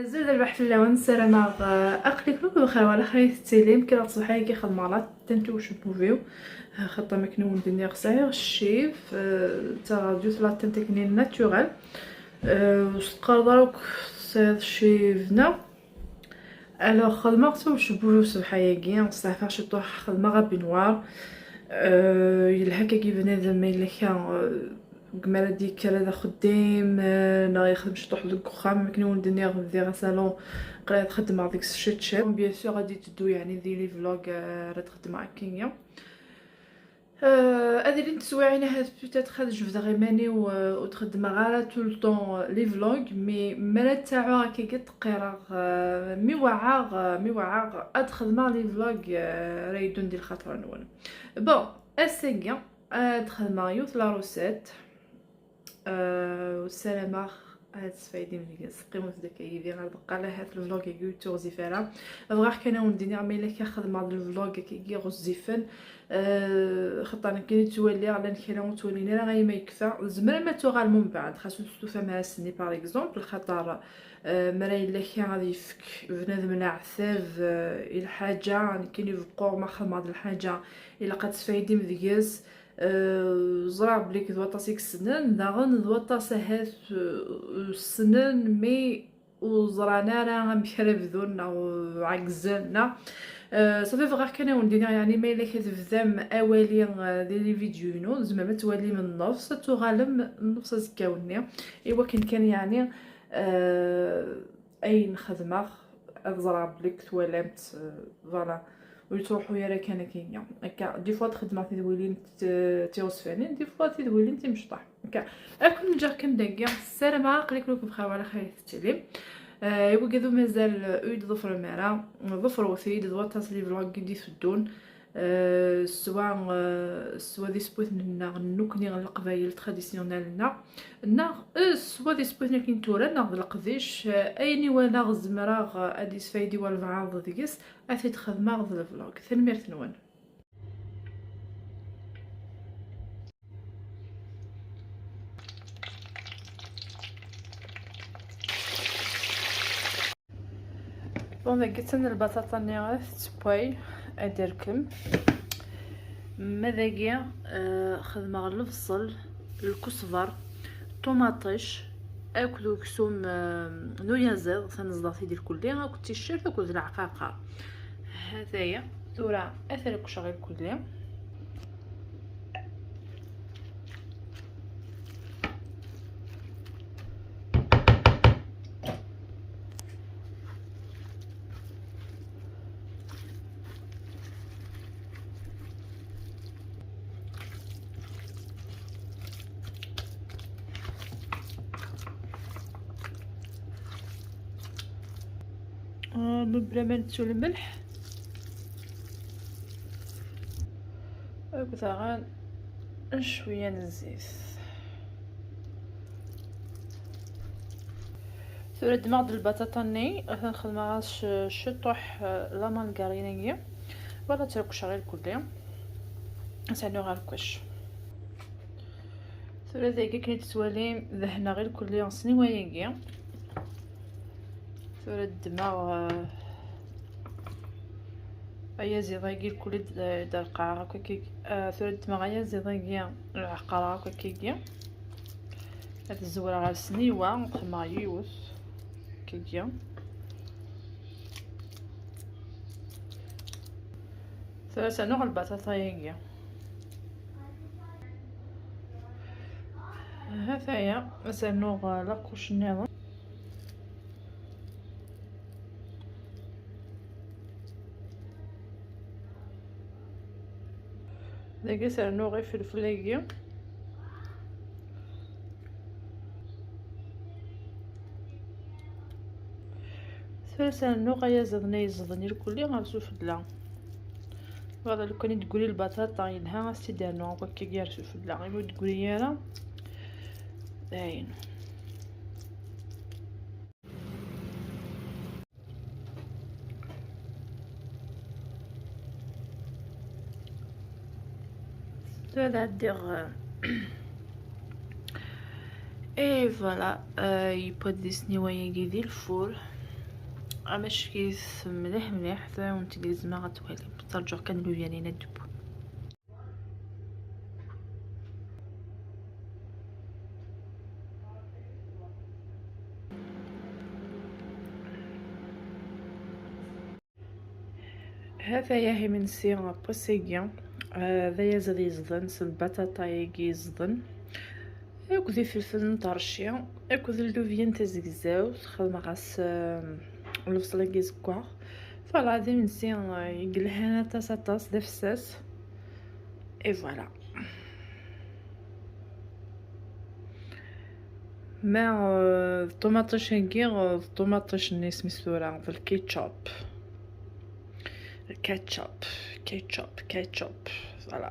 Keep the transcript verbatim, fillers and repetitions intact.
Azul d rrbeḥ fell-awen, ssarameɣ, eh, aql-iken akk bxir, wala xir i tettilim. Kkreɣ ṣṣbeḥ-agi xedmeɣ la teinte i ucebbub-iw, eh, xaṭer akken wen-d-nniɣ sɛiɣ ccib, eh, d taɣerjut, la teinte akken naturel, eh, ur s-teqqareḍ ara akk tesɛiḍ ccib, neɣ? Alors, xedmeɣ-t i ucebbub-iw ṣṣbeḥ-agi, steɛfaɣ ciṭuḥ, xedmeɣ abinwar, eh, yelha akkagi bnadem ma yella kra, eh, deg mi ara d-yekker ad axeddim, eh, neɣ yexdem ciṭuḥ deg uxxam, akken i wen-d-nniɣ bdiɣ asalon, qrib ad xeddmeɣ deg-s ciṭ ciṭ. Bien sûr, ad d-iteddu, yeɛni, di les vlogs, eh, ara d-xeddmeɣ akkagi. Eh, ad ilint teswiɛin ahat peut-être ad jebdeɣ iman-iw, eh, ur d-xeddmeɣ ara tout le temps, eh, les vlogs, mais mi ara ttaɛuɣ akkagi ttqireɣ, eh, mi weɛɛaɣ, eh, mi weɛɛaɣ ad xedmeɣ les vlogs, eh, ara yeddun di lxaṭer-nwen. Bon, ass-agi, Ad xedmeɣ yiwet la recette, eh, u ssarameɣ ad tesfaydim deg-s. Qqimet deg yid-i ar deqqal, ahat levlog-agi ur yettɣezzif ara. Bɣiɣ kan ad wen-d-iniɣ ma yella kan xedmeɣ-d levlog-agi ɣezzifen, eh, xaṭer nekkini ttwaliɣ llan kra ur ttwalin ara, ay ma yekfa. Tzemrem ad tuɣalem umbeɛd, xas ur testufam ara s-nni, par exemple, xaṭer, eh, mi ara yella kan ad yefk bnadem leɛtab, eh, i lḥaǧa, nekkini beqquɣ ma xedmeɣ-d lḥaǧa, ilaq ad tesfaydim deg-s. Eh, ẓriɣ belli d waṭas i yessnen, daɣen d waṭas ahat, eh, ssnen, mi ur ẓran ara amek ara bdun, neɣ ɛeggzen, neɣ, eh, ṣafi, bɣiɣ kan ad wen-d-iniɣ, yeɛni, ma yella ad tebdam awali, eh, di les vidéos-inu, tzemrem ad twalim nnefs, ad tuɣalem nnefs azekka-nni, i wakken kan, yeɛni, eh, ayen xedmeɣ, ad ẓreɣ belli twalam-t, eh, voilà, ur yettruḥu ara kan akka. Akka, des fois ad xedmeɣ tidwilin t-, tiɣezfanin, des fois tidwilin timecṭaḥ. Akka, ad ken-ǧǧeɣ kan dagi, ssarameɣ aql-iken akk bxir, wala xir i tettilim. Eh, i wigad ur mazal, eh, ur yi-d-ḍefrem ara, ḍefrewt-iyi-d, d waṭas les vlogs i d-iteddun. Eh, swa, eh, swa di sbuten-nneɣ, nekkni Leqbayel traditionnel-nneɣ, neɣ, eh, swa di sbuten akken tura, neɣ d leqdic, eh, ayen i walaɣ zemreɣ, eh, ad d-yesfaydi walbeɛḍ deg-s, ad t-id-xedmeɣ d levlog. Tanemmirt-nwen. Bon, dagi attan lbaṭaṭa-nni tettewway, ad d-terkem. Ma dagi, eh, xedmeɣ lebṣel, lkusber, ṭumaṭic, akked uksum, eh, n uyaziḍ, tanezdaɣt-id irkelli, akked ticcert, akked leɛqaqer. Hataya, tura ad t-rekceɣ irkelli. Ah, mebla ma nettu lmelḥ. Akked daɣen cwiya n zzit. Tura ddmeɣ-d lbaṭaṭa-nni, atan xedmeɣ-as c-, ciṭuḥ, eh, la margarine-agi. Wala ad tt-rekceɣ irkelli. Ad tt-rnuɣ arekcac. Tura dagi akken i d-tettwalim, dehneɣ irkelli s tniwa-agi. Tura ddmeɣ, eh, ayaziḍ-agi irkelli d, d lqaɛa akk akkagi. Eh, tura ddmeɣ ayaziḍ-agi, lɛeqqaṛa akk akkagi. Ad zewreɣ ɣer sniwa, xedmeɣ yiwet akkagi. Tura ad rnuɣ lbaṭaṭa-agi. Hataya, ad rnuɣ la couche nniḍen. Dagi ad rnuɣ ifelfel-agi. Tura ad rnuɣ ayaziḍ-nni yeẓḍen irkelli ɣer sufella. Voilà, lukan i d-teggri lbaṭaṭa, yelha ad s-tt-id-rnuɣ akk akkagi ɣer sufella. Imi ur d-teggri ara, dayen. Tura ad ɛeddiɣ, eh, et voilà, eh, yewwa-d di sniwa-agi di lfur. Amack-it mliḥ mliḥ, tura ad tent-id-gezmeɣ ad twalim. Ttṛǧuɣ kan lubiya-nni ad d-teww. Hataya imensi n wass-agi, eh, d ayaziḍ yeẓden s lbaṭaṭa-agi yeẓden, akked ifelfel n ṭerci, akked llubya n tazegzawt, xedmeɣ-as, eh, lebṣel-agi azeggaɣ. Voilà, d imensi, eh, yelhan aṭas, aṭas, d afessas. Et voilà. Ma, eh, d ṭumaṭic-agi, eh, d ṭumaṭic-nni isem-is tura, d lketchup. Lketchup, ketchup, ketchup. Voilà.